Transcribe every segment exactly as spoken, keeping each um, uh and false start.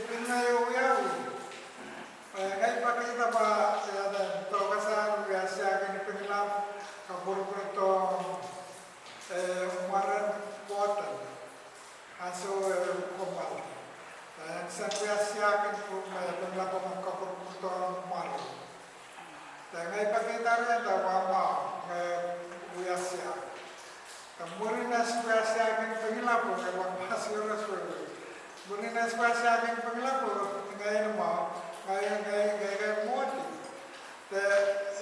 Pil ngehi wiawi. Eh, ngehi pekihda pwe, eh, dohkasang wiahiong Pingelap kapwurpwurdohn, eh, mwaren pwohten. Ansou, eh, kommoal. Eh, sen wiahiong Pingelap kapwurpwurdohn mwaren. De ngehi pekihda rehn da wa ma, eh, wiahiong. De mwurin ese wiahiong Pingelap, eh, wa ma siro siro. Mwurin ese wiahiong Pingelap, ngehi ma, ngehi, ngehi, ngehi, ngehi mwohdi. De,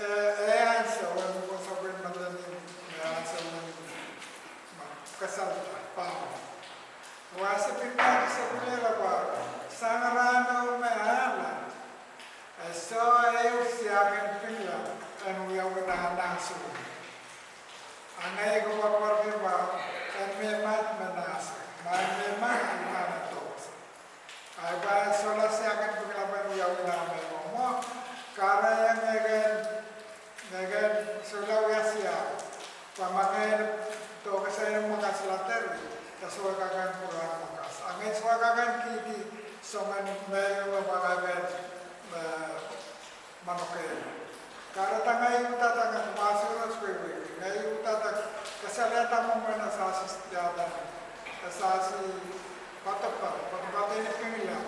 eh, eh, ansou, eh, kosapwin madanin, eh, ansou, eh, ma, kasalda, pahn. Wa se pil pahn se pil lelapwa, sang rahno me ale. Eh, soh, eh, wiahiong Pingelap, en wiawi nan ansou. A ngehi ko pahn pwarki pwe, en me mad me nahs, ma en me mad me nahs tos. Ahi pwe sohla wiahiong Pingelap en wiawi nan me mwo. Kahre ngehi kin, ngehi kin sohla wiahiong. Pwe ma ngehi dohkasang mwakasla teri, e soh kak en pwurehng mwakas. A ngehi soh kak en kihdi soangen me, me pahn ngehi kin, eh, manokehla. Kahrehda ngehi uhdahda, ngehi ma siro siro, ngehi uhdahda kasalehda mwomwen Sahsi Adam, Sahsi poadoapoad, poadoapoad en Pingelap.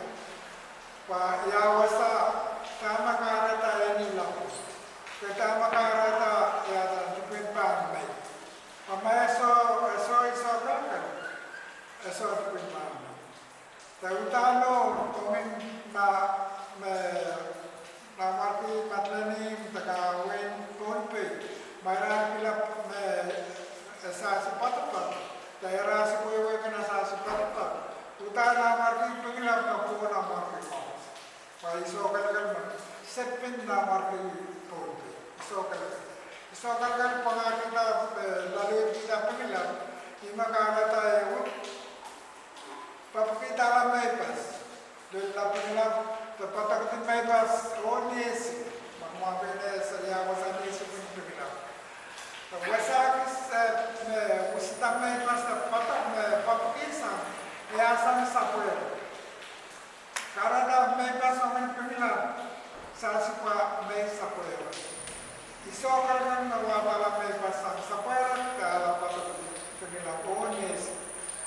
Pwe ia wasa, dahme kahrehda eni lapwung. Ke dahme kahrehda ia da dipwin pahn mei. Pwe ma e soh, e soh, e soh kak, e soh dipwin pahn mei. De uhdahn ong, ong me, me, nanmwarki Madeline, de kaweid Pohnpei, ma ira pil lap me, eh, Sahsi poadoapoad, de ira sewese wehwehki Sahsi poadoapoad. Uhdahn nanmwarki Pingelap me pwung nanmwarki Mawes. Pwe I soh kelekel me, se pil nanmwarki Pohnpei. I soh kelekel. I soh kelekel pwangahkihda, eh, loalokihda Pingelap, ih me kahrehda ehu, pepikihda mehpas. Lella Pingelap, de padahkihdi mehpas, oh nehsi. Ma, ma pil nehsi, ia wasa nehsi pwihn Pingelap. De wasa kis, eh, me, wusada mehpas, de padahk me, pepikihsang, e sang sapweri. Kahrehda mehpas ong Pingelap, Sahsi pahn mei sapweri. I soh kelekel me wahda mehpas sang sapweri, de ale padahkihdi Pingelap oh nehsi.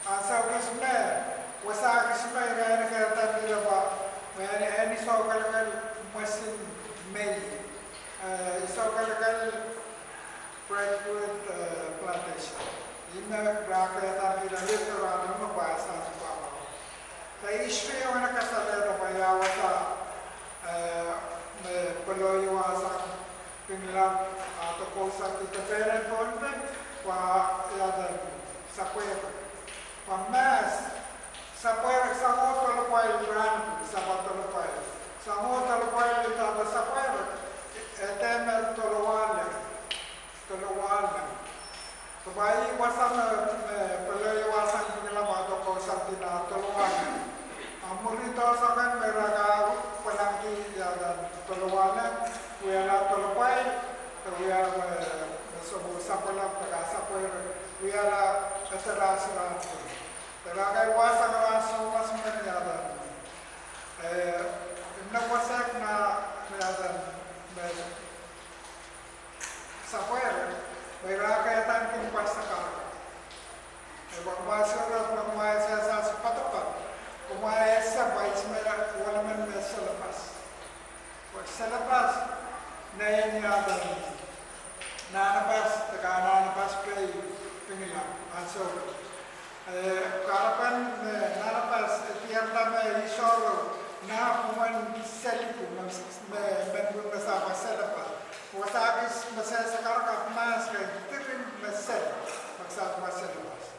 Ansou kis me, wasa kis me, ira en kehda Pingelap, me eni, eni soh kelekel mwesin mei. Eh, I soh kelekel Brentwood, eh, Plantation. Ih me ira kehda Pingelap, ira me pahn sang sapweri. De history wen kasalehda pwe ia wasa, eh, me Pwelo iasang Pingelap, ah, dokohsang dipehn Pohnpei, pwe ia da sapweri. Pwe mahs, sapweri sang oh dolepwail rahn, sapweri dolepwail. Sang oh dolepwail, ih da sapweri, eh, dahme dolewahlap. Dolewahlap. Pwe ih wasa me, me Pwelo iasang Pingelap, ah, dokohsang dipehn dolewahlap. A mwuri dohsang kan me ira kak pwelangki ia da dolewahlap, wiahla dolepwail, de wiahla me, me sohte sapwellap, de kak sapweri, wiahla eterasra. De kak wasa kak sohte mas me ia da. Eh, ih me wasa kan, ia da, me sapweri, me ira kak kin pahn sakarka. E pahn wasa, pahn wasa Sahsi poadoapoad. Kumwail ese pwe ih me welimen me syllabus. Pwe syllabus, nein ia da, nahnapas, de kak nahnapas pei Pingelap, ansou. Eh, kahrepen, eh, nahnapas, eh, diarada me ih sohte, nah pwungen selipu, me, me, me, me sahpw syllabus. Wasa kis me se sakarka mahs ke dirin me sel, me sahpw syllabus.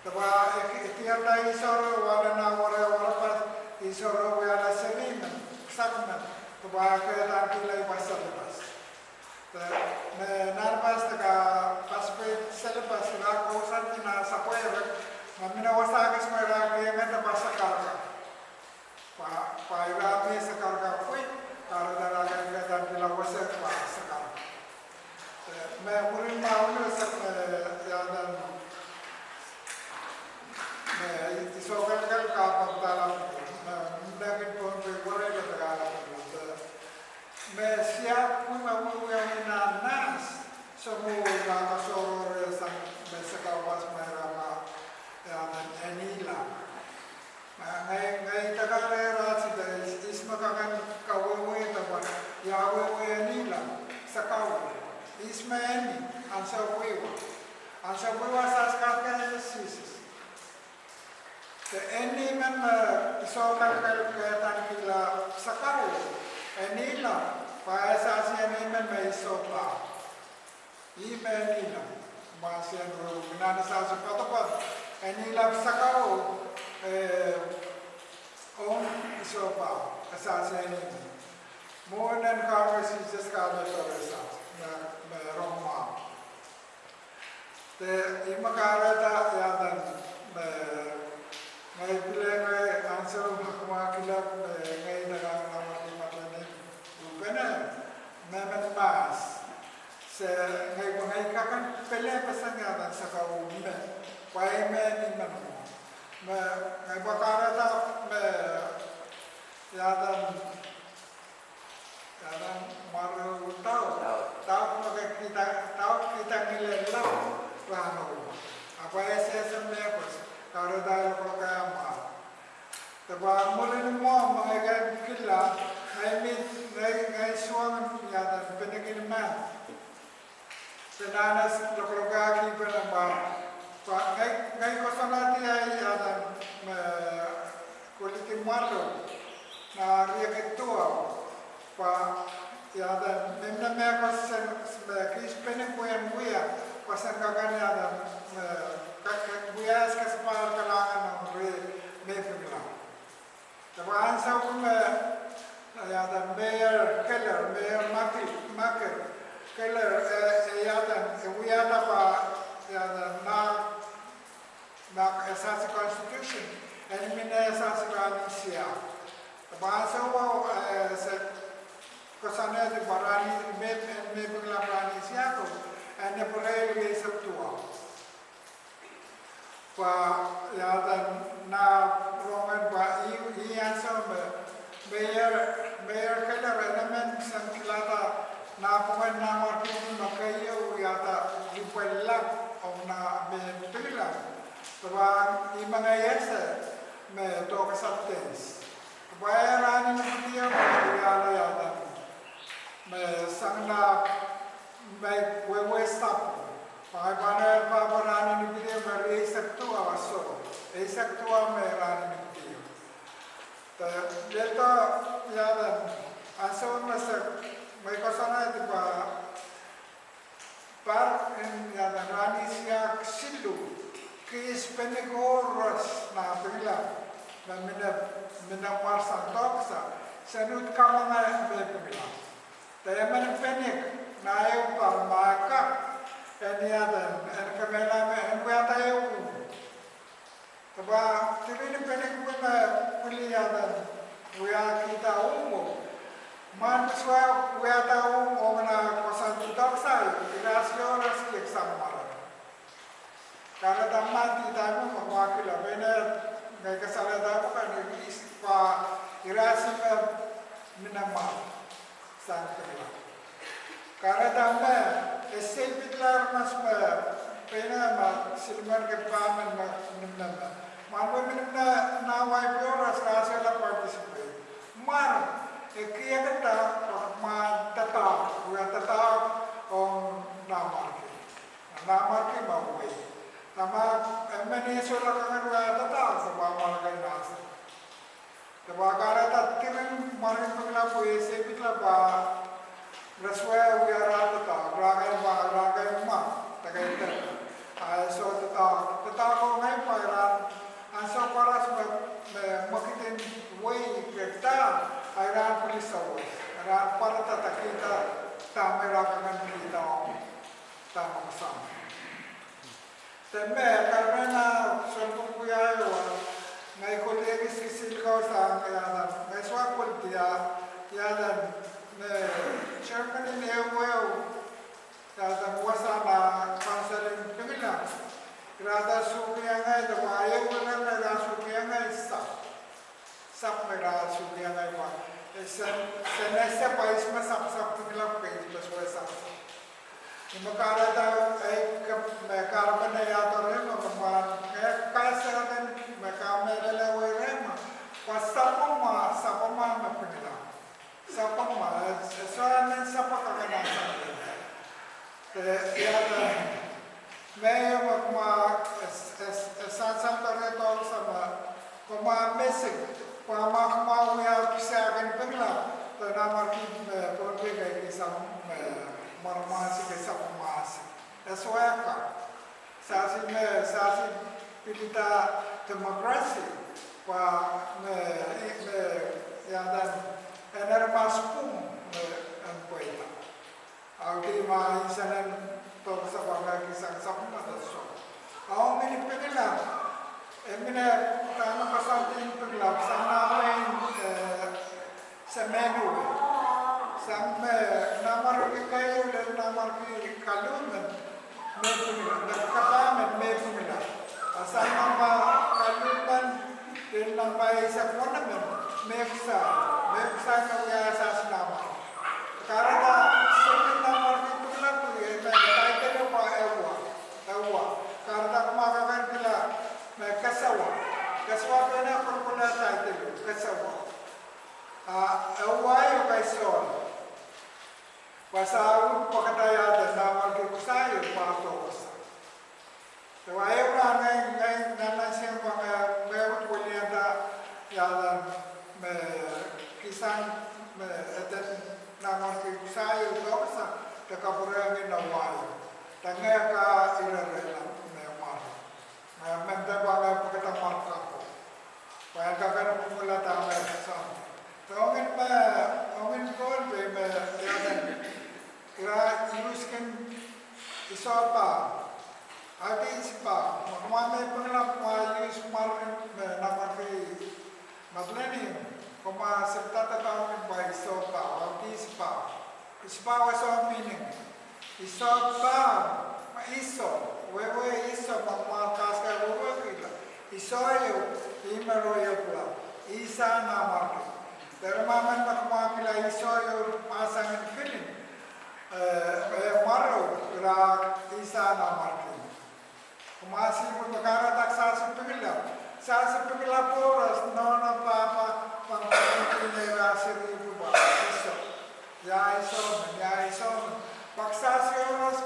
De pwe, eh, diarada ih sohte, wahla nah were, were pas, ih sohte wiahla seri me, sahpw me, de pwe, eh, kehda kihla ih pwe syllabus. De, me nahnapas de kak pasapeng syllabus ira kohsang dipehn sapweri, ma mie wasa kis me ira kak kin pahn sakarka. Pwe, pwe ira me sakarka pwe, kahrehda ira kak kin pahn wasa pahn sakarka. De, me mwurin ma uno sak, eh, ia da, me, I soh kelekel kapakdala, me, me Ansou pwukat wasa se kak kehn Sises. De eni men me I sou kak kehn kihla sakau, e nihla, pwe e sehse eni men me I sou pah. Ih me e nihla, mwahsien ruru, nan e sehse poadopoad, e nihla sakau, eh, ong I sou pah, e sehse eni men. Mwohn en kak me Sises kak me tohrohr, me, me rong mwahu. De ih me kahrehda iaden me, ngehi pil, ngehi ansou me kumwail kihla me ngehi de kak nanmwarki mahsen en upene, me men mahs. Se ngehi pwe ngehi kak en pil pehsang iaden sakau me, pwe ih me ni men mwo. Me ngehi pwe kahrehda me iaden, iaden mwarou dauk, dauk me ke kihda, dauk kihda ngilen laud rahno. Ahpw e sehse mehkot, kahrehda e lokolokaia mwahl. De pwe mwurin mwo me ngehi kak kihla, ngehi mi, ngehi, ngehi suwed iaden penik en mehn. Se nan e lokolokaia kihpene mwahl. Pwe ngehi, ngehi koasoanehdi ahi iaden me kolidi mwarou nan riekid duwau. Pwe iaden mimne mehkot se me kis penik wien wia, pwe sen kak en iaden me, kak, kak wia kesepahl kalahngan ong rie me pwungla. De pwe ansou me, iaden Mayor Keller, Mayor Michael, Michael Keller, e, e iaden, e wiahda pwe, iaden nan, nan e sehse constitution, en mi ne sehse rahn isiak. De pwe ansou, eh, se koasoanehdi pwe rahn, me, me pwungla rahn isiak, en Epreil rieisek duwau. Pwe iaden nan rongen pwe ih, ih ansou me, Mayor, Mayor Keller en emen sen kilada nan pwungen nanmwarki me keieu wiahda ipwel lap ong nan me pwungla. De pwe ih me ngehi ese me dohkasapdens. De pwe rahn en ipwidio me wiahla iaden me sang nan me wehwe sapwung. Pwe ngehi pahn ehr pahpa rahn en ipwidio me rieisek duwau, a soh, eisek duwau me rahn en ipwidio. De lel de iaden ansou me se, me koasoanehdi pwe par en iaden rahn isiak siluh, kis penik koaros nan pwungla me mine, mine mwar sang dohksa, sen uhd kamwenge me pwungla. De emen penik nan ehu par me kak en iaden, en kemehla me en wiahda ehu uhmwo. De pwe tirin penik me pwili iaden wiahkihda uhmwo, mwahnpeswe wiahda uhmwo, mwahnpeswe koasoandi dohksa, irail sohte kak sang mwaren. Kahrehda ma di dahme me mwakihla, pwe ine ngehi kasalehda pwe kan irail sohte me mine mwar sang pwungla. Kahrehda me, e seiloakla aramas me, pwe ine me, silimen ke pahmen me, nimneme. Mwahnpeswe mihmi nan wai pwuros, irail sohte participate. Mwar, e kihkihda, mwahnpeswe doadoahk, wia doadoahk ong nanmwarki. Nanmwarki me wia. Dahme, emen sohla kangoange wia doadoahk, se pahn mwar kan nasa. De pwe kahrehda tirin mwaren pwungla pwe e seiloakla pwe re sohte wia rahn doadoahk, rahn kan mwahl, rahn kan mwahl, de kak doadoahk. A e soh doadoahk, doadoahk ong ngehi pwe irail ansou koaros me, me mwekid en wehi kihda, a irail pwili sewese, irail pwarada kihda dahme irail kak kihda ong dahme sang. De me, kahrehda nan sounpwong wia, ngehi koledi kisin ko sang iaden, ngehi sohte koledi ia, iaden me chairman en ehu ehu, iaden wasa nan council en pwungla. Irail sohte sukuhiong ngehi, de pwe ehu ire me irail sukuhiong ngehi sahpw. Sahpw me irail sukuhiong ngehi pwe, e sen, sen ese pwe ihs me sahpw, sahpw pwungla pwe ihs me sohte sahpw. Ni me kahrehda, e, me kahrehda me iaden rehmw, me pahn, e, kasalehda me kamehlele wei rehmw, pwe sahpw mwahu, sahpw mwahu me pwungla. Sahpw mwahu, e, e sohte emen sahpw kak nan sang. E, iaden, me Mwahu mesen, pwe ma kumwail wia kisakis en Pingelap, de nanmwarki me Pohnpei kei kisakis me mwarmwahsi, kisakis mahsi. E sohte kak. Sasi me, sasi pilada democracy, pwe me, me, iaduwen, en aramas pwung me en pweida. Audih ma inenen tohkohsang pwe kisakis me de soh. Ong ni Pingelap, e mihmi dahme koasoandi Pingelap, sang nanmwarki, eh, semen wet. Sang me nanmwarki keieu lel nanmwarki kaluhmen, me Pingelap, me kapahmen me Pingelap. A sang nanmwarki kaluhmen, lel nanmwarki eisek weneu men, me Kusai, me Kusai me wia sasi nanmwarki. Kahrehda, sehse nanmwarki Pingelap, eh, me title pwe Ewa, Ewa. Kahrehda kumwail kak kihla, me Kesewa. Kesewa pene kolokol title, Kesewa. A, Ewa ieu kaisol. Pwe se ahpw pwekada iaduwen nanmwarki Kusai pwe tohkohsang. Ewa ieu me ngehi, ngehi, ngehi nantihong pwe ngehi, ngehi wet welianda iaduwen me kisang me eden nanmwarki Kusai tohkohsang, de kapwurehng Ewa ieu. De ngehi kak irerehla me mwahu. Me, me nda pwe ngehi pwekada mwahu kapw. Pwe en kak en pwungla dahme sohte. De ong ni me, ong ni Pohnpei me iaduwen, ira iuhskin Isohpa, audih Isipa, ma kumwail me Pingelap kumwail iuhs mwaren me nanmwarki Madolenihmw, kumwail sipdada ong ni pwe Isohpa, audih Isipa. Isipa wasa meaning, Isohpa, ma Iso, wehwe Iso, ma kumwail kasik wehwehkihla. Iso ieu, ih me royal blood, Ihsa nanmwarki. Eri ma men me kumwail kihla Iso ieu mahsen en kilin, eh, eh, mwareo, ira Ihsa nanmwarki. Kumwail sihpw me kahrehda sasi Pingelap. Sasi Pingelap koaros, nohno, pahpa, pahn pahn pil me ira seri pwuhpa, Iso. Ia Iso men, ia Iso men. Pwe sasi koaros,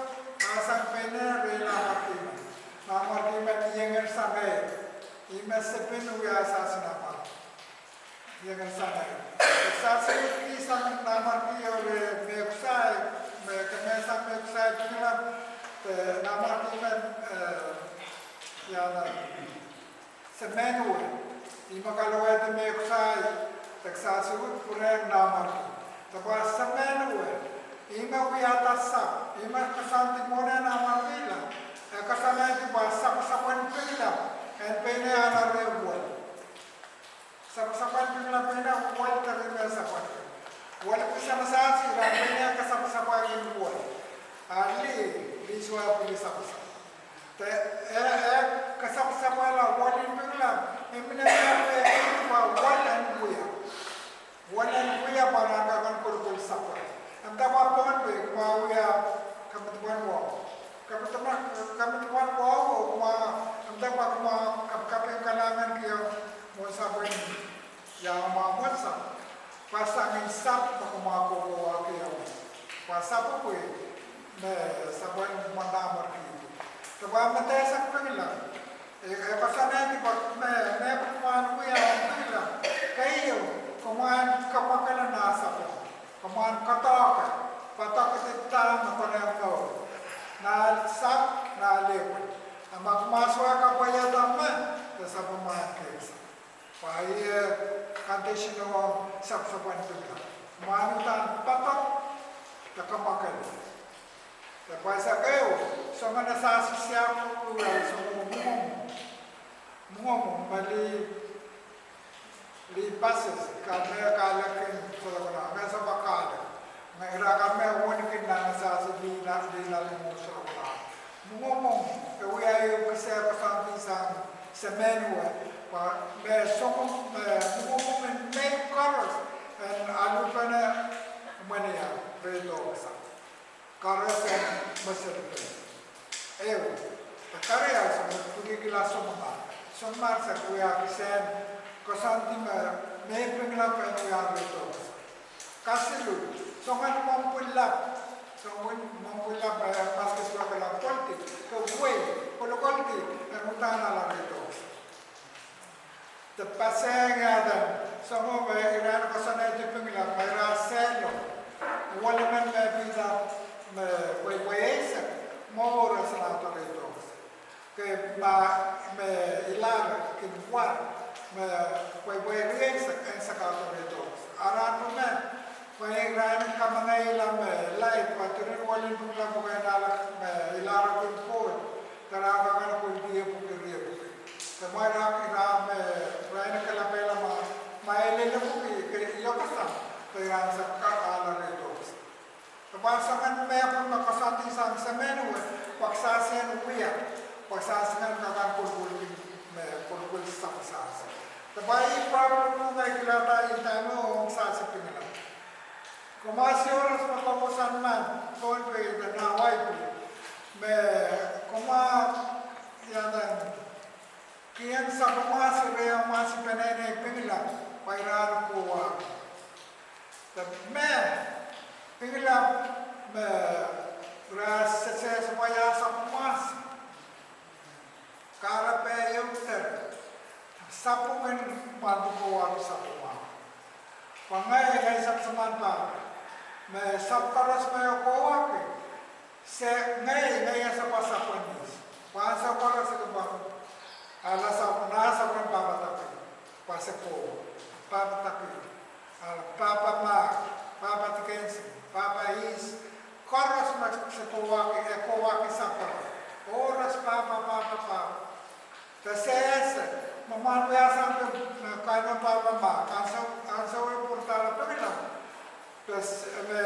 mahsen pene, re nanmwarki men. Nanmwarki men iengin sang ehu. Ih me sipin wia sasi nanmwarki. Iengin sang ehu. Sasi wihki sang nanmwarki ieu re me Kusai, me kemehla sang me Kusai Pingelap, de nanmwarki men, eh, iaduwen, semen wet. Ih me kalowehdi me Kusai, de sasi wihk pwurehng nanmwarki. De pwe semen wet, ih me wiahda sahpw, ih me koasoandi mwohn nanmwarkihla. E koasoanehdi pwe sapwasapwen Pingelap, en pene ale re wel. Sapwasapwen Pingelap pene wel, teri me sapwasapwen. Wel pwe sahpw sasi, ira pene kasapwasapwen wel. A lih, lih swa pwe lih sapwasapw. De, e, e, kasapwasapwala wel en Pingelap, e mihmi nan pene, pwe wel en wia. Wel en wia pwe ira kak en kolokol sapwei. E nda pwe Pohnpei, kumwail wia, kemedipwen wahu. Kemedipwen, kemedipwen wahu, kumwail, e nda pwe kumwail, kap, kaping kalahngan kihong, mwohn sapwei, ia ma mwohn sapwei. Pwe sang ni sapw, pwe kumwail kohkohwei kihong. Pwe sapwei, me sapwen mwahnda mwarki. De pwe me de sahpw Pingelap. E, e koasoanehdi pwe me, me pwe kumwail wia Pingelap. Keieu, kumwail kamwakele nan sapwei. Kumwail koadoahke, padokedi dahme konehng mour. Nan sapw, nan lehpwel. A ma kumwail sohte kapwaiada me, de sapwomwail kehksa. Pwe ie condition ong sapwasapwen Pingelap. Kumwail uhdahn padok, de kamwakele. De pwe sahpw ehu, soangen a sasi siaku, ia soangen mwomwohmw. Mwomwohmw, ma lih, lih passes, ka me kahlek en solahr kona, me sapwe kahlek. Nge ira ka me wenki nan sasi lih na, lih na mwomwohmw solahr kona. Mwomwohmw, e wia ehu kis e koasoandi sang semen wet, pwe me soangen, me mwomwohmw en mehn koaros, en aluhpene mweneio, re tohkohsang. Koaros en mwesel pene. Ehu, de keriau, soangen pwilihkihla soangen mar. Soangen mar se wia kisehn koasoandi me, me Pingelap en wia re tohkohsang. Kasiluh, soangen mwomwpwil lap, soangen mwomwpwil lap, eh, maskis wekila koldi, ke wei, kolokoldi, en uhdahn ale re tohkohsang. Paseng ia eden, soangen me irail koasoanehdi Pingelap, me ira sehlo, welimen me pihda, me pweipwei eisek, mour e sehla doadoahk. Ke ma, me ilar kin war, me pweipwei rieisek, e sehla doadoahk. Arail pwumen, pwe irail kamengei ila me laid, pwe diren welin Pingelap pwuken ale, me ilar kin pwoud, de ira kak en kuldi epwiki riepwiki. De ma ira, ira me, irail kalapehla ma, ma e lel epwiki, ke iokasang, de ira sehla ale riepwiki. De pwe soangen me pwumen koasoandi sang semen wet, pwe kisehn wia, pwe kisehn kak en kulkul, me kulkul sapasapas. De pwe ih problem me I kilangada ih dahme ong kisehn Pingelap. Kumwail koaros me koaros en nan Pohnpei de nan Waipir, me kumwail, ia eden, kihong sapwellimomwi, riamwomwi peneinei Pingelap, pwe ira kohwahki. De me, Pingelap, me ira sehse pwe ia sapwellimomwi. Kahrepe ieu de, sapwung en mwahu kohwahki sapwellimomwi. Pwe ngehi, ngehi sapwellimen pahpa. Me sapwkoaros me kohwahki, se ngehi, ngehi ese pwe sapwellimomwi. Pwe ansou koaros ke pahpa, ala sapwellimomwi, sapwellimomwi pahpa Daki, pwe se kohwahki, pahpa Daki, a pahpa Mark, pahpa Dickinson, pahpa East, koaros me se kohwahki, e kohwahki sapwkoaros. Koaros pahpa, pahpa, pahpa. De se ese, me mwahu wiasang de, me kaimwisekala ma, ansou, ansou e pwuradahla Pingelap, de s-, me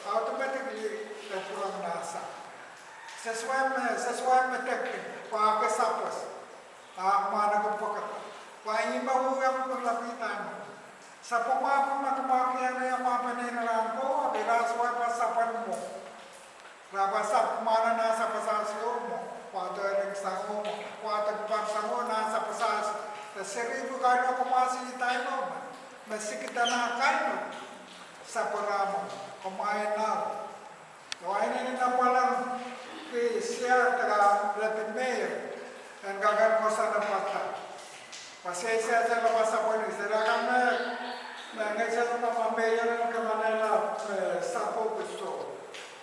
automatically e pwurehng nan sahpw. Se sohte me, se sohte me tepin, pwe ke sapwes, a mwahnakapwakada. Pwe ih me wiahiong Pingelap ih dahme, sapwellimomwi me kumwail kihong riamwomwi peneinei rahn ko, ira sohte pahpa sapwellimo. Ira pahpa sapwellimomwi nan sapasapaso mwo, pwe doadoahk sang mwo, pwe doadoahk sang mwo nan sapasapaso. De seri pwukat me kumwail ih dahme, me sikida nan kaimwisekala, sapwellimomwi, kumwail nan. Lo aine ni nan pwalang ki sia de ka ledi meir, en kak en koasoanehda pwe se, se, se, pahpa sapwellimomwi, se ira kan me, me ngehi se pahpa meir en kamanehla, eh, sapwung ko.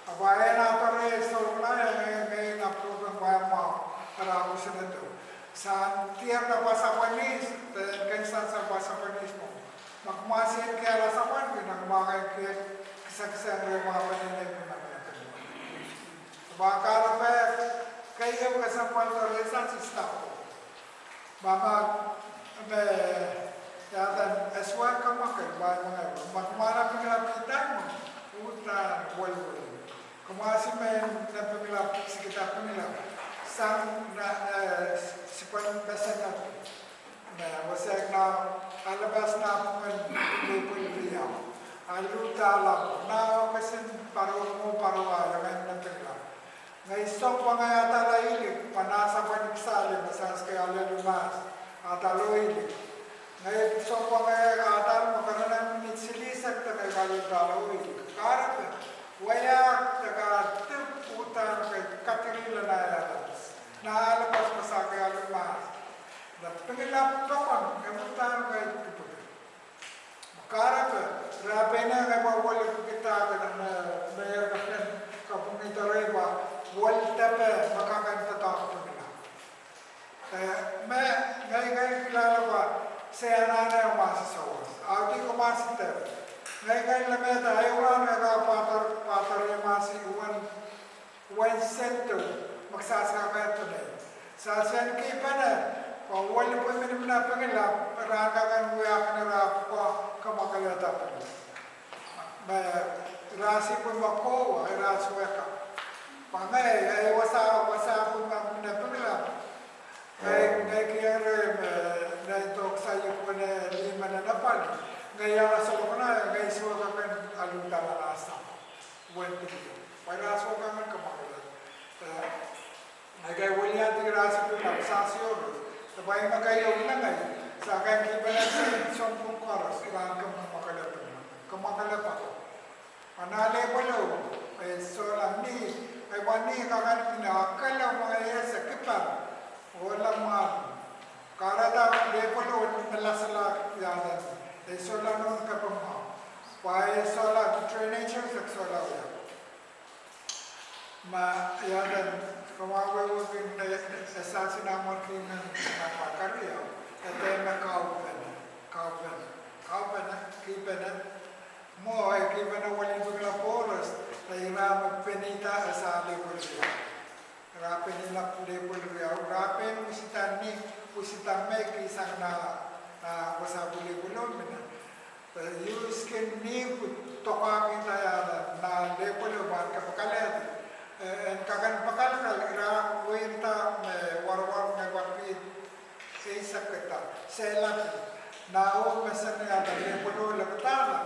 Ahpw e na pere sohla, e ngehi, ngehi na problem pwe mwahu, ara kusuledo. Sang diar pahpa sapwellimomwi, de ken sang pahpa sapwellimomwi mwo. Ma kumwail sehse kiala sapwellimomwi, nan kumwail kak kisakis en riamwomwi peneinei Pingelap. Pwe kahrepe, keieu kesempwal doadoahk sang sista ko. Ma, ma, me, ia eden, e sohte kamwakel, ma, ma, ma, ma kumwail Pingelap ih dahme, uhdahn welwel. Kumwail sehse me, me Pingelap, sikida Pingelap, sang nan, eh, sipwen mesenap. Me wasa nan, ale pahs nan pwungen, pwungen riau. Ale udahla, nan kesiluh paro mwo paro ah, ia ngehi me Pingelap. Ngehi soang pwe ngehi adala ilik, pwe nan sapwen iksali, me sahs ke ale lumas, adalo ilik. Ngehi soang pwe ngehi adala, me karanih minit silihsek de ngehi ale udahla ilik. Kahrepe, wia de ka dip uhdahn ke kadirehla nan ia. Nan ale pahs me sahs ke ale lumas. De Pingelap pokon, e uhdahn ngehi dipwete. Kahrepe, ira pene ngehi pahn welikitada ke nan me, me ira kapwungki doadoahk pwe, wel depe, me kak en doadoahk Pingelap. Eh, me, ngehi, ngehi kilangada pwe, se anahne mahsen sawas. Audih ko mahsen de. Ngehi, ngehi lemehda, ehu rahn ngehi kak pahpa, pahpa riamwomwi uwen uwen sento, me kisehse kak en tone. Sehse en kipene, pwe weli pwe minimin Pingelap, rahn kak en wiahkin ira pwe kamwakelehda Pingelap. Me ira sipwe me kowe, ira sohte kak. Pwe ngehi, eh, wasa, wasa pwe minimin Pingelap. Ngehi, ngehi kihere me, ngehi dohksa iuk wene lime nan apwal. Ngehi ala solokonai, ngehi sohte kak en ale udahla nan sahpw. Wen dikide. Pwe ira sohte kak en kamwakelehda. Eh, ngehi kak weliandi ira sipwe pahpa sahs ieu. De pwe ih me keieu ngehi. Sahs kak kipene sounpwong koaros, ira kamwakelehda. Kamwakelehda. Pwe nan Lepwelo, eh, sohla ni, eh, pwe ni kak en pil akala mwo ese kipar, oh lamwahn. Kahrehda Lepwelo, Ah, ia eden, kumwail wehwehki me e sasi nan mwarki men, nan mwarki keriau, e dehr me kaupene, kaupene, kaupene, kihpene, mwo e kihpene welin pwungla Pohnpei, de ira me penida e sah lipwel riau. Ira penida lipwel riau, ira pein wisida ni, wisida me kihsang nan, nan wasa pwulopwul mine. Pwe iei skin ni pwe tohkohkihda ia eden nan lipwel pwehn kapakapki. Eh, en kak en pakapakihala ira weirda me warwar me pahn pid eisek keda, sehla pil. Nan oh me sang ia eden lipwel lekidala.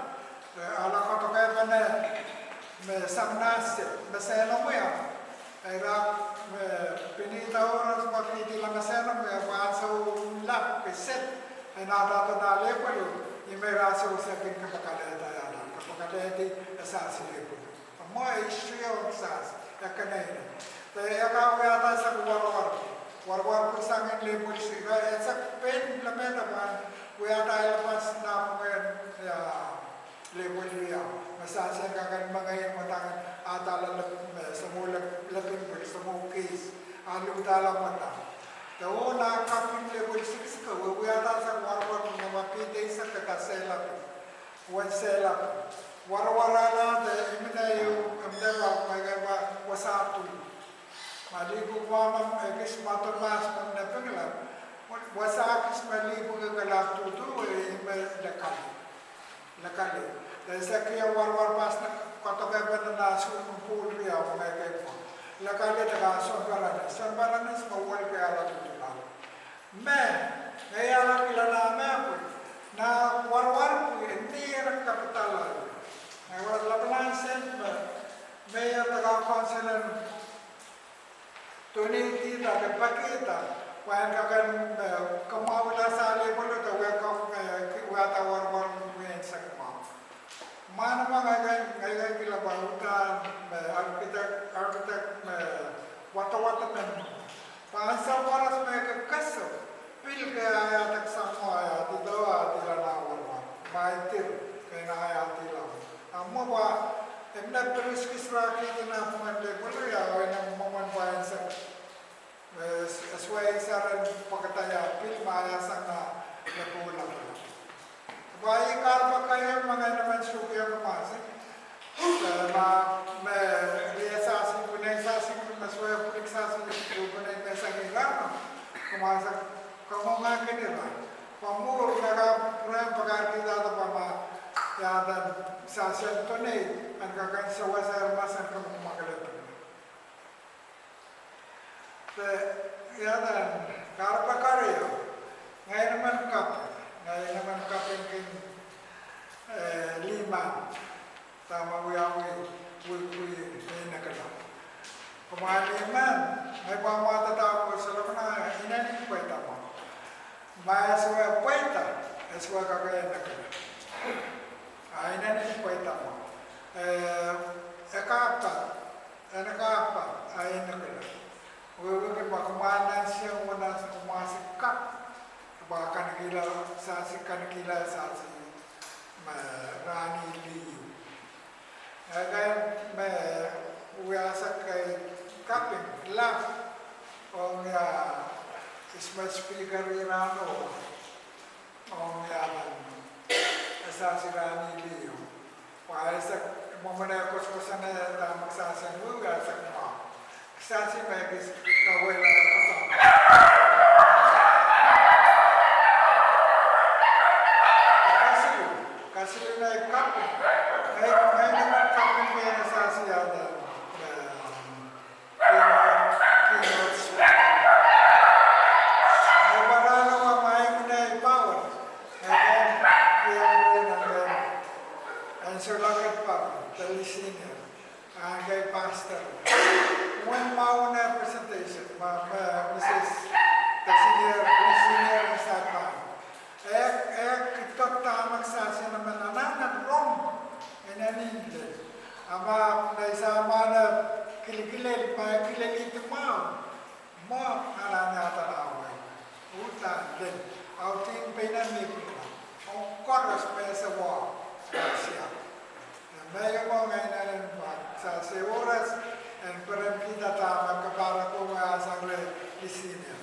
Eh, ala kadokepen me sang nan se, me sehla mwiao. Ira me penida oh ira me pidila me sehla mwiao, pwe ansou lap ke set, e nda dahdo nan lipwel, ih me ira sewese kin kapakapkihda ia eden, kapakapkihdi e sasi lipwel. Mwo e history ong sasi, e keneinei. De e kak wiahda sang warwar. Warwar pwe sang en lipwel sira, e sang pein lemehda pahn wiahda irapas nan pwungen, ia, lipwel riau. Me sasi en kak en mengei mwadang, a dahla lep, me, soangen lep, lepin pwel, soangen kis, a ludahla mwadang. De oh nan kaping lipwel siksik, e wiahda sang warwar me pahn pid eisek keda sehla pil. Wen sehla pil. Warwar ala de imwin ehu, imwin ehu, me kak pahn wasa tutu. Ma lipwuk mwamw ekis mwadong mahs me nepingla, wasa kis me lipwuk ekis la tutu, e ih me lekali. Lekali. De sehki ia warwar pahs nan kadokepen nan swimming pool riau me kak pahn. Lekali de kak sounparanis. Sounparanis me welki ala tutu la. Me, me ia lakilala me pwe, nan warwar pwe, ni en kapitala. Nan warwar lapalahn sent me, me ia laka council en donate-da de pekihda, pwe en kak en, eh, kamwahwihala sahli pwulopwul de wia kak, eh, ki-, wiahda warwar me en sehki mwahu. Mwahnamwahu ngehi, ngehi kihla pwe uhdahn, me architect, architect me wadawad men. Pwe ansou koaros me ke keso, pil ke aiahda sang mwo aiahdi, aiahdi nan warwar. Mwaiti, ke aiahdi nan. A mwo pwe, e mie pil kiskis rahn kihdi nan pwungen lipwel riau, e nan mwomwen pwe en sehki. Eh, s-, swe saren pwekada ia pil ma ia sang nan lipwel riau. Pwe ih kahrepe keieu me ngehi men sukuhlahng mahsen. Eh, ma, me, rie sasi, pwunei sasi, me swe pwurik sasi, pwunei me sang ih rahno. Kumwail sang, kamwomwen kin ira. Pwe mwuhr me kak pwurehng pakairkihda pwe ma, ia eden sasi en donate, en kak en sewese aramas en kamwomwen kelepen. Pwe, ia eden, kahrepe keriau, ngehi men kaping, ngehi men kaping kin, eh, lih men, dahme wiawi, wihwih, inekala. Kumwail lih men, ngehi pahn mwadada ko solahr pahn inenen pweida mwahu. Ma e sewese pweida, e sewese kak inekala. A inenen pweida mwahu. Eh, e kak pahn, e kak pahn, a inekala. Wehwehki ma kumwail nan siang wasa kumwail sehki kak, pwe kanekehla sasi, kanekehla sasi, me rahn liho. Ekei me wiahsang kei kaping, laugh, ong ia, ismet speaker ih rahno, ong ia, e sasi rahn liho. Pwe e sehki, mwomwen e koasoakoasoane dahme kisasi en wiewia e sehki mwahu. Kisasi me kis kawehla e koasoia. Kasiluh, kasiluh me kaping. Me, me, me kaping me sasi ia de, eh, keynote, keynote speaker. Me pahn rahno ma imwin ei power. Ekei, ia, ia, ia, ansou loket pahn, Billy Senior. Ekei pastor. Wen mwahu nan presentation, ma, ma, Mrs. Senior, Senior in Saipan. E, e kihdo dahme kisasi en men anahne rong, inenen lel. A ma, me I samwa nan kilkilel, ma e kilelihdi mwahu. Mwo anahne adanawei. Uhdahn lel. Audihen pein en mi pwungla. Ong koaros me se wa. Kasia. Me iang ong inenen pwe, sasi oras, en perenkihda dahme kapahreko me sang reh lisihn ie.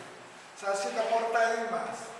Sa side pwarada ih mas.